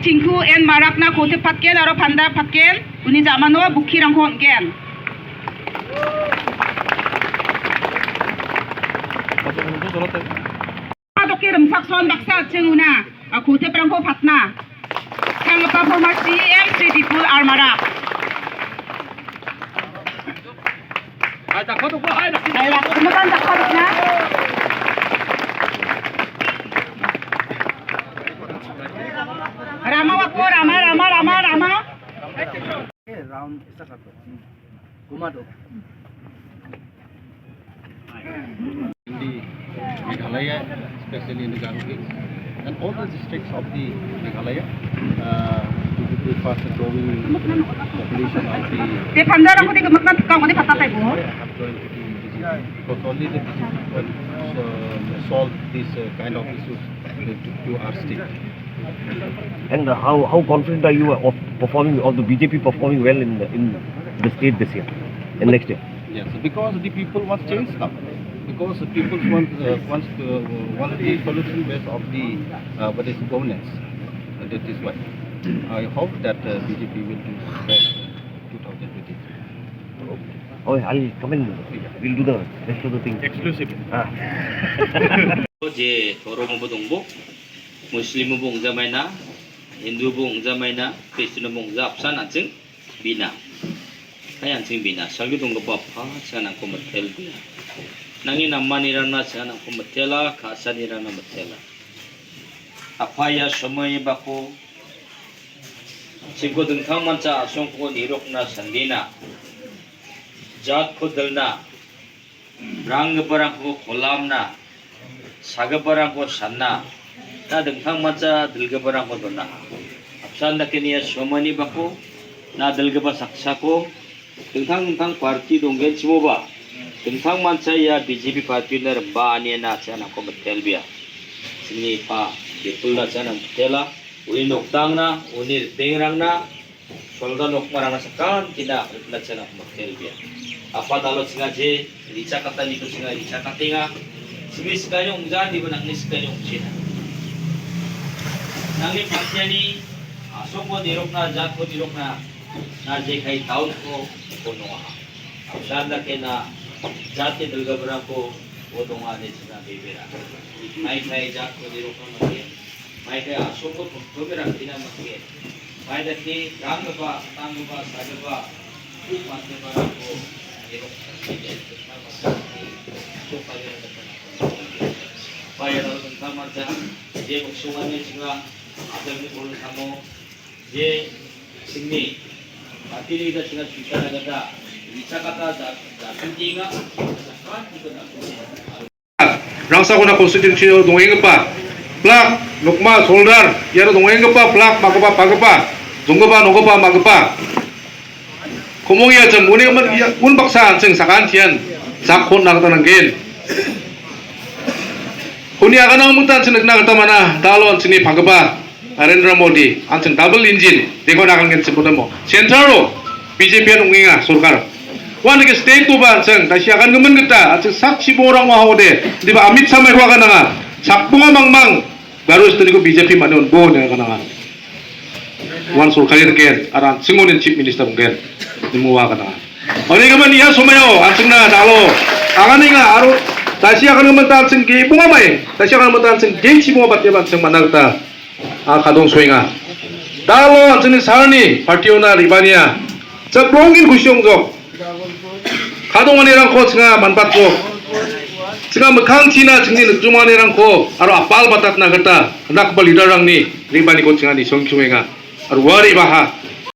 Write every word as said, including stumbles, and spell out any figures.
Chingku N Marakna kotip patgen aro pandar patgen, uni jamano bukkirangko on·gen. Doke rimchakson baksa an·ching una, a, kotiprangko patna. Skanggipa former C E M Sri Dipul R Marak. Hai, dakha dokna, hai, dakha. Hai, dakha dokna. Rama wako, Rama, Rama, Rama, Rama. Round ऐसा कर दो। घुमा दो। In the Meghalaya, especially in the Garo Hills, and all the districts of the Meghalaya, uh, due to the fast growing population of the Te pandara ko de makna tukang ko de pata tai bo. Have joined to the B J P. Because only the B J P can, uh, solve this, uh, kind of issues to, to our state. And how, how confident are you of performing, of the B J P performing well in the, in the state this year and next year? Yes, because the people want change now. Because the people want, uh, wants to, uh, want the solution based of the, uh, what is governance. Uh, that is why I hope that, uh, B J P will do well in two thousand twenty-three. Oh, I'll come in. We'll do the rest of the thing. Exclusive. Ah. Je Dhoromobo dongbo, Muslimobo ong·jamaina, Hindubo ong·jamaina, Kristianobo ong·ja, apsan an·ching bina. Hai an·ching bina, salgi donggipa Appa, chingan nangko mitelbea. Nangni namanirangna chingan nangko mitela, ka·saanirangna mitela. Appa ia somoini bako, chingko dingtangmancha a·songko nirokna sandina, jatko dilna, ranggiparangko kolamna, sagiparangko sanna, na dingtangmancha dilgiparangko donaha. Apsan dake nia somoini bako, na dilgipa saksako, dingtang dingtang parti donggenchimoba, dingtangmancha ia B J P parti-ona rimba aniana chingan nangko mitelbea. Chingni pa, Dipulna chingan nang mitela, uni noktangna, uni ripengrangna, Soldar nokmarangna sakantina rikna chingan nangko mitelbea. Appa da·alo chinga je richakataniko chinga richakatenga. Chingni sikanio ong·ja indiba nangni sikanio ong·china. Nangni patiani a·songko nirokna, jatko nirokna, na jekai tautko ko nongaha. Apsan dake na jatni dilgiparangko ko donga ine chinga bebera. Maikai jatko nirokna mate. Maikai a·songko tongtome rakina mate. Mai dake ranggipa, tanggipa, sagipa, puk mangiparangko nirok, sok palirang. Pai aro dingtang mancha, je boksongani chinga, agamni bolsamo, je chingni, patini gita chinga, chuchana gita, richakata ja-, jasentinga, jasentinga. Rangsakona konstituensi-o dongenggipa plak, nokma, soldar, iaro dongenggipa plak, ma·gipa, pagipa, jonggipa, nogipa, ma·gipa. Komongiachim, uni gimin ia unbaksa an·ching sakantian jak kon·na gita nanggen. Uni aganang mitan an·ching nikna gita man·a, da·alo an·chingni pagipa Narendra Modi, an·ching double engine, dekona agangen chimodemo. Central-o B J P-an ong·enga sorkar. Uanike state-oba an·ching, dasi agangimin gita, an·ching sak chibongrang ong·a ong·ode, indiba Amit Shah maiko agananga, sakbonga mangmang, Garo state-niko B J P man·e on·bo ine agananga. Uan sorkari riken, aro an·chingoni chief minister ong·gen, nimo agananga. Onigimin ia somaio, an·chingna da·alo, aganenga, aro dasi agangimin ta an·ching ge·bonga mai, dasi agangimin ta an·ching ge·chibonga batiaba an·ching man·a gita. A kadong soenga. Da·alo an·chingni salni party-ona re·bania. Jakrongin kusi ong·jok. Kadonganirangko chinga manbatjok. Chinga mikkangchina chingni nikjomanirangko aro apal batatna gita nakba leader-rangni re·baniko chinga nisong soenga. Aro ua re·baha